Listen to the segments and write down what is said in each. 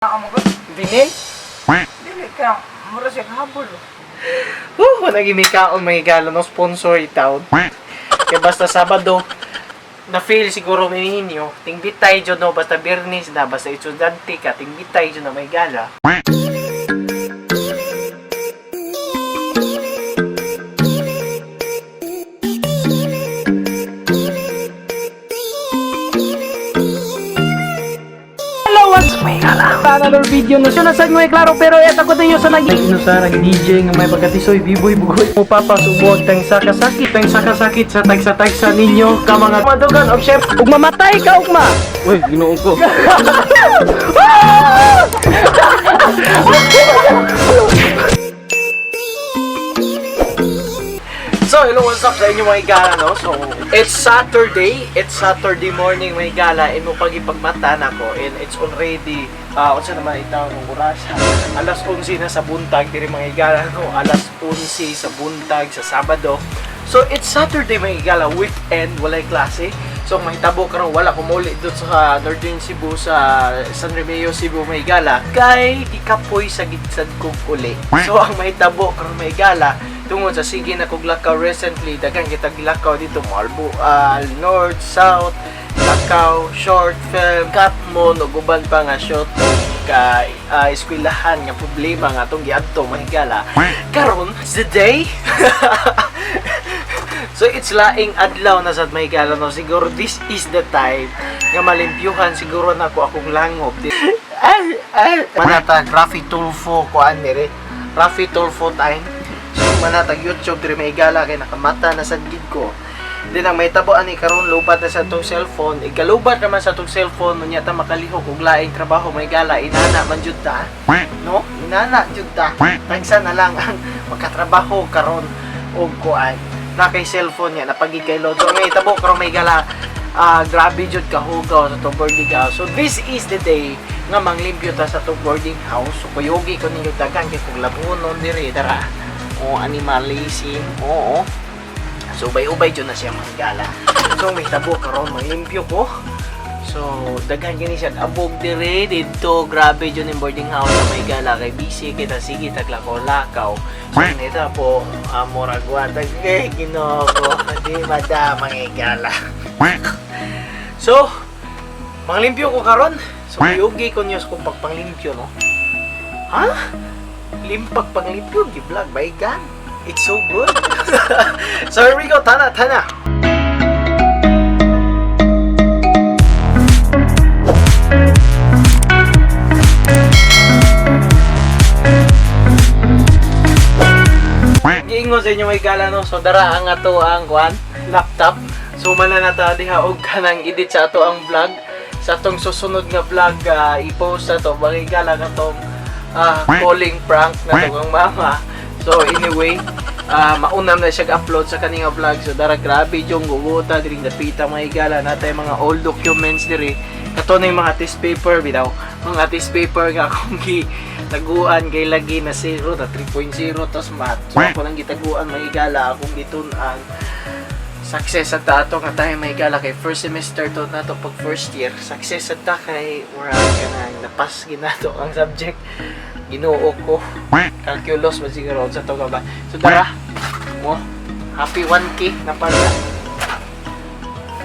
Ako mo Vinyl? Dili ka mura siya kahabol. Wala gimikaon may gala no sponsor itaw. Kaya basta Sabado, na-fail siguro ninyo, tingbitay dyan no, basta Biyernes na, basta estudyante ka, tingbitay dyan na may gala. Hello, what's may gala? Another video no. So nasad mo klaro pero eto ko ninyo sa naging no sa nag DJ nga may pagkatisoy biboy bugoy mo papasubuag tang sakasakit tang sakasakit sa tagsa-tagsa ninyo ka mga madugan og chef ug mamatay ka ugma. Uy, ginoo ko. So, hello, what's up sa inyo mga igala, no? So, it's Saturday. It's Saturday morning mga igala. And mo pagipagmata na ko. And it's already, unsa naman itaw ng oras? Alas 11 na sa buntag. Diri mga igala, no? Alas 11 sa buntag sa Sabado. So, it's Saturday mga igala. Weekend, walay klase. So, mahitabo karon wala kumuli doon sa Northern Cebu, sa San Remeo, Cebu, may gala. Kay gikapoy sa gitsad kong uli. So, ang mahitabo karon may gala, tungod sa sige na kog lakaw recently, daghan kita gilakaw dito, Malbual, North, South, Lakaw, short film, Katmon, ug uban pa nga short ka eskwelahan nga problema nga atong giadto mahigala. Karon, it's the day. So it's laing adlaw na sad may gala no. Siguro this is the time nga malimpyuhan siguro na ako akong langob. Ay, ay. Manata Rafi Tulfo kuan dire. Rafi Tulfo time. So manatag YouTube dire may gala kay nakamata na sad gid ko. Din ang may tabo ani karon lubat na sa tong cellphone. Ikalubat naman sa tong cellphone unya ta makalihok og laing trabaho may gala inana man jud ta. No? Inana jud ta. Tagsa na lang ang makatrabaho karon og kuan na kay cellphone niya napagid kay load. So may tabo karon may gala, grabe jud kahugaw sa tong boarding house. So this is the day nga manglimpyo ta sa tong boarding house. So kuyugi ko ninyo daghan kay kung labunon diri dara. O animalism. Oo. So ubay-ubay jud na siya mga gala. So may tabo karon manglimpyo ko. So daghan gini siya abog dire didto, grabe jud yung boarding house na may gala kay busy kita sige taglakaw-lakaw. So nita po murag watag eh Ginoo ko di mada mga gala. So manglimpyo ko karon. So yugi ko niyo sa kung pagpanglimpyo no. Ha? Limpak panglimpyo gi-vlog by God. It's so good. So here we go, tana, tana. Giingon sa inyo may gala no. So dara ang ato ang kuan laptop. So man na ta diha og kanang edit sa ato ang vlog. Sa atong susunod nga vlog, i-post sa to bagay gala katong calling prank na to kang mama. So anyway, maunam na siya upload sa kaninga vlog. So dara grabe yung guguta diri dapita mga gala natay mga old documents diri. Kato na yung mga test paper bitaw. Mga test paper nga akong gi taguan kay lagi na 0 na 3.0 tas math. So ako nang gitaguan mga gala akong gitun-an success sa ta ato nga tayo may gala kay first semester to na to pag first year success sa ta kay mura ka na napas ginato ang subject. Ginoo ko, calculus ba siguro sa to ka ba. So dara mo happy 1K na pala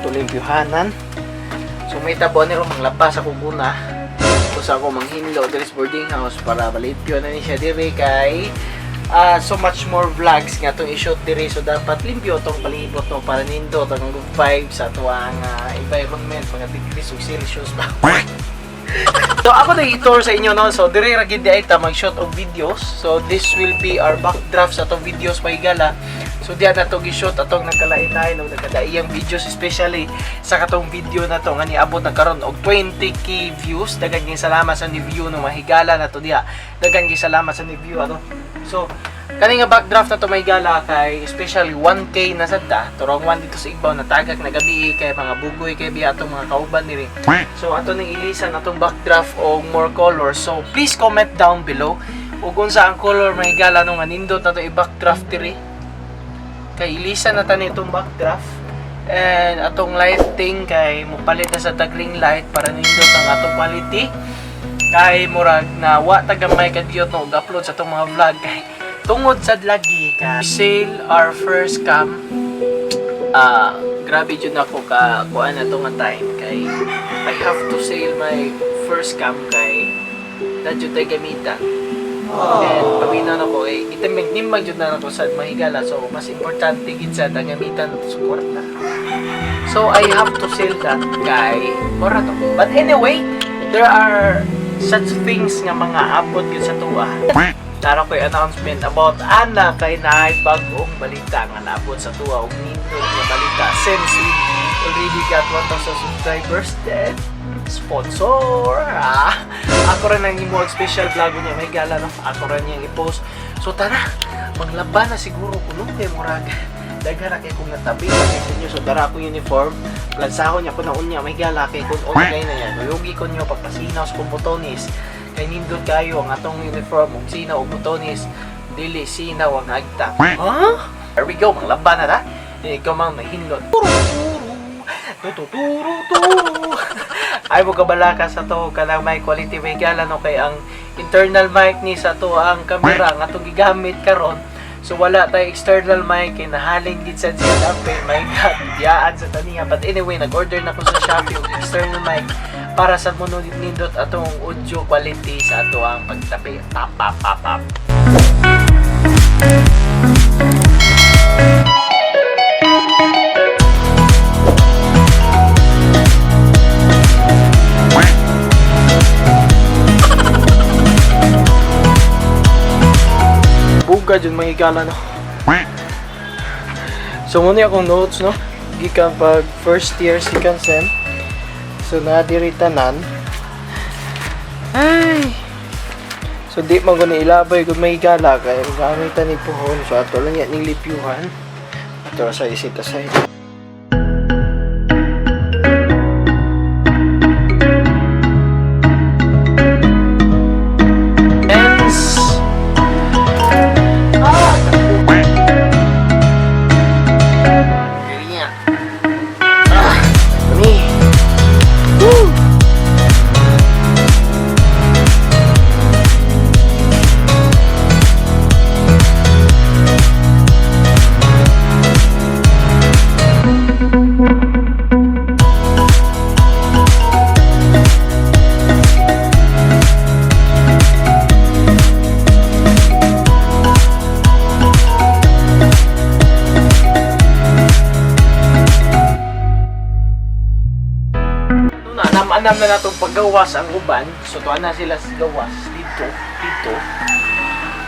tulimpyuhanan. So may tabo ni manglabas ako muna sa ako manghinlo diri sa boarding house para balimpyo na ni siya diri kay so much more vlogs nga itong i-shoot diri, so dapat limpyo tong palibot no para nindot ang good vibes sa tuwang environment, mga degrees ug Celsius ba. So ako na i-tour sa inyo no. So diri ra gid ay ta mag-shoot og videos. So this will be our backdrop sa atong videos mahigala. So diya na to gi-shoot atong nagkalain-lain og nagkadaiyang videos, especially sa katong video na to nga niabot na karon og 20K views. Daghan gyud salamat sa ni-view no mahigala na to diha. Daghan gyud salamat sa ni-view ano. So kani nga backdraft na to may gala kay especially 1K na sad ta. Turong 1 dito sa Igbaw natagak na gabi kay mga bugoy kay biya atong mga kauban diri. So ato ning ilisan atong backdraft og more color. So please comment down below ug unsa ang color may gala nung nindot nato i-backdraft diri. Kay ilisan na ta nitong backdraft. And atong lighting kay mopalit na sa tag ring light para nindot ang atong quality. Kay murag na wa tagamay kadiyot no og upload sa atong mga vlog kay tungod sad lagi ka sale our first cam. Ah, grabe jud ako ka kuan na to nga time kay I have to sale my first cam kay na jud tay gamitan. Then paminaw na ko eh itimig nimag jud na nako sad mahigala, so mas importante gid sad ang gamitan sa kwarta. So I have to sell that kay mura to. But anyway, there are such things nga mga abot yun sa tuwa. Tara ko'y announcement about ana kay naay bag-ong balita nga naabot sa tuwa og nindot nga balita since we already got 1,000 subscribers, then sponsor, ah. Ako rin ang imo special vlog niya may gala no, ako rin niyang i-post. So tara, manglaban na siguro kuno kay murag daghan na kay kong natabi na kay sa inyo. So dara akong uniform, plansahon niya ko na unya may gala kay kun okay na yan uyugi ko niyo pagpasinaw sa kong botones kay nindot kayo ang atong uniform ug sinaw og botones, dili sinaw ang agta. Huh? Here we go, manglaban na ta. Di ikaw mang mahinlot. Turu turu turu. Ay mo kabala ka sa to kanang may quality may gala no, kay ang internal mic ni sa to ang camera nga atong gigamit karon. So wala tay external mic kay nahalin gid sad siya dape. My God, biyaan sa taniya. But anyway, nag-order na ko sa Shopee og external mic para sa muno nindot atong audio quality sa ato ang pagtapi. Pap pap pap pap. Buga jud mga higala no. So muna akong notes no. Gikan pag first year, second sem. So na diri tanan. Ay. So di man ko ni ilabay kung may higala kay gamitan ni puhon. So ato lang yan ning lipyuhan. Ato sa isita sa. Lens. Ah! Kaya. Ah, kami. Woo! Ano na, anam-anam na natong paggawas ang uban. So tuwa na sila sa gawas dito, dito.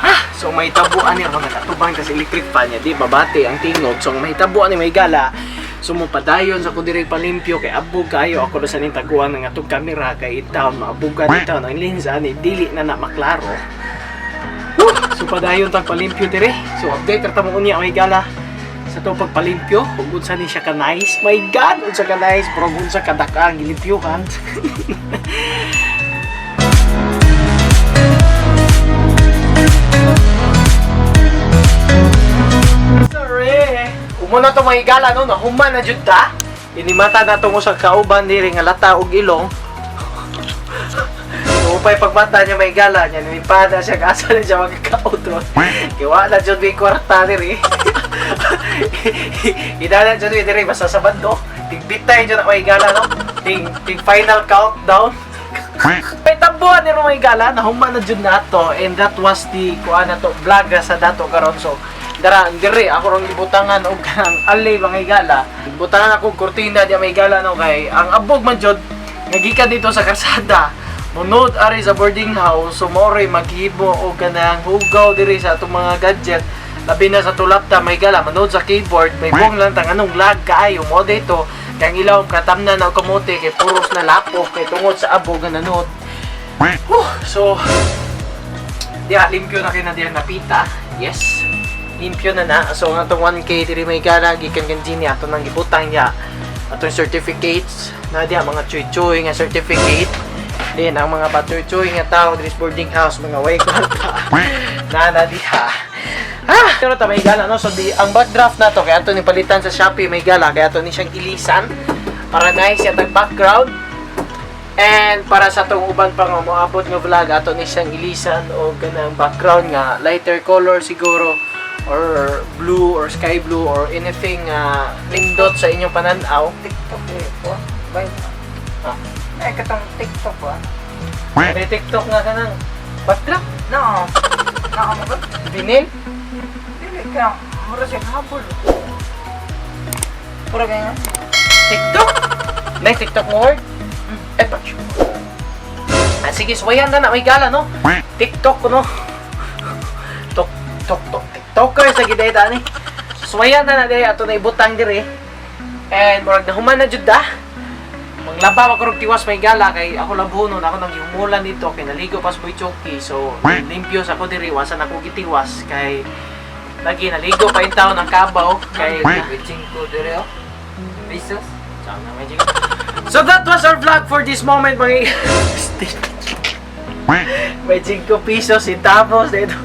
Ha! So may tabuan ni mga katubang tas electric fan niya, di babate ang tingog. So may tabuan ni may gala. So mopadayon sa kudiri palimpyo kay abog kayo ako ra sa ning taguan ng atong kamera kay itaw maabugan itaw ang lens ani dili na na maklaro. Woo! So padayon tang palimpyo dire. So update ra ta mo unya may gala sa to pagpalimpyo ug unsa ni siya ka nice. My God, unsa ka nice bro, unsa ka daka ang gilimpyuhan. Sorry. Umuna to mga higala no, nahuman na jud ta. Inimata na tungo sa kauban diri nga lata og ilong. So, upay pagmata niya may gala niya, nimipada siya, asa na siya magkakautro. Kaya wala jud may kwarta diri. Idala jud mi diri basta sa bando. Tigbitay jud ako higala no. Ting ting final countdown. May tambuhan ni Rumay Gala, nahuman na jud nato and that was the kuan na to vlog sa dato karon. So dara dire ako rong gibutangan og kanang alay mga higala. Gibutangan ako og kurtina di may higala no kay ang abog man jud nga gikan dito sa karsada. Munod ari sa boarding house, so mao ray maghibo og kanang hugaw diri sa atong mga gadget. Labi na sa tulapta may gala, manood sa keyboard, may buong lang tang anong lag kaayo mo dito. Kay ang ilaw katamna na og kamote kay puros na lapok kay tungod sa abog nga nanot. Whew! So, diha, limpyo na kayo na diha napita. Yes. Limpyo na na. So, ang atong 1K, diri may gala, gikan kan Genie, ato nang gibutang niya. Atong certificates, na diha, mga chuy-chuy nga certificate. Then, ang mga pa-chuy-chuy nga tao, diri sa boarding house, mga way kwarta. Na na diha. Ah, pero ta may gala no. So di ang backdraft na to kay ato ni palitan sa Shopee may gala kay ato ni siyang ilisan para nice yung tag background. And para sa atong uban pa nga moabot nga vlog, ato ni siyang ilisan o ganang background nga lighter color siguro or blue or sky blue or anything nga lindot sa inyong pananaw. TikTok eh po. Bay. Ah. Ay, katong TikTok ba? May TikTok nga kanang backdrop, No. No, mo ba? vinyl. Dili ka. Mura siya habol. Pura ganyan. TikTok? May TikTok mo word? Eh, pa. Ah, sige, suwayan na na. May gala, no? TikTok, no? Tok, tok, tok, TikToker sa giday ta ni. Suwayan na na dire ato na ibutang dire. And murag nahuman na jud da. Maglaba pa karong tiwas, may gala, kay ako labhonon ako nang humulan dito kay naligo pas boy choki, so limpyo sa ako diri, wasa na ko gitiwas kay lagi naligo pa in taon ang kabaw kay May 5 dire oh. Pesos. Sana may jig. So that was our vlog for this moment, mga may 5 pesos si tapos dito.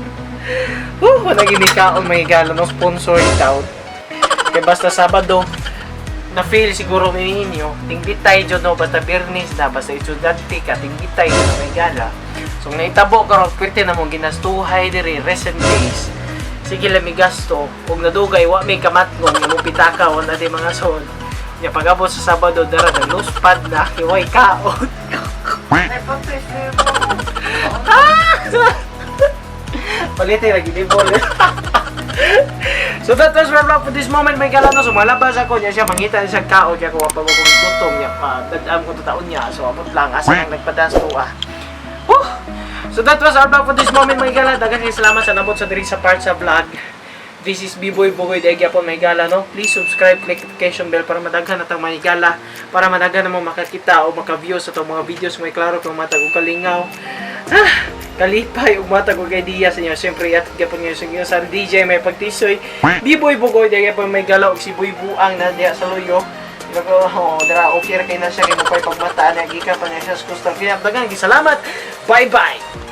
Woo, nagimikaon may gala no sponsor itaw. Kay basta Sabado na feel siguro ninyo, tingbitay jud no, basta Biyernes na, basta estudyante ka, tingbitay jud na may gala. So kung naitabo karon, pwerte na mong ginastuhay diri recent days. Sige lang mi gasto, ug nadugay wa may kamatngon nga mo pitaka wa na di mga son. Nya pag-abot sa Sabado dara na luspad na kay way kaon. Ay, papel mo. Palitin lagi ni ball. So that was our vlog for this moment. May gala no, so malabas ako niya siya mangita niya siya kaon kaya ko pa mo kong gutom niya pa dadam ko to taon niya. So abot lang asa nang nagpadas to ah. Whew! So that was our vlog for this moment, mga gala. Daghang kaayo salamat sa nabot sa diri sa part sa vlog. This is B-Boy Bugoy Degya po, may gala no. Please subscribe, click notification bell para madaghan atang mga gala, para madaghan na mo makakita o maka-view sa atong mga videos, may klaro kung matag og kalingaw. Ah, kalipay ug matag og idea sa inyo. Siyempre, yatid gyapon ngayon sa inyo sa DJ may pagtisoy. B-Boy Bugoy Degya po may gala og si Boy Buang na diha sa Luyo. Diba ko, oh, dira okay ra kay na siya kay mo pagmataan niya gikan pa niya siya sa Coastal. Kaya daghan salamat. Bye bye.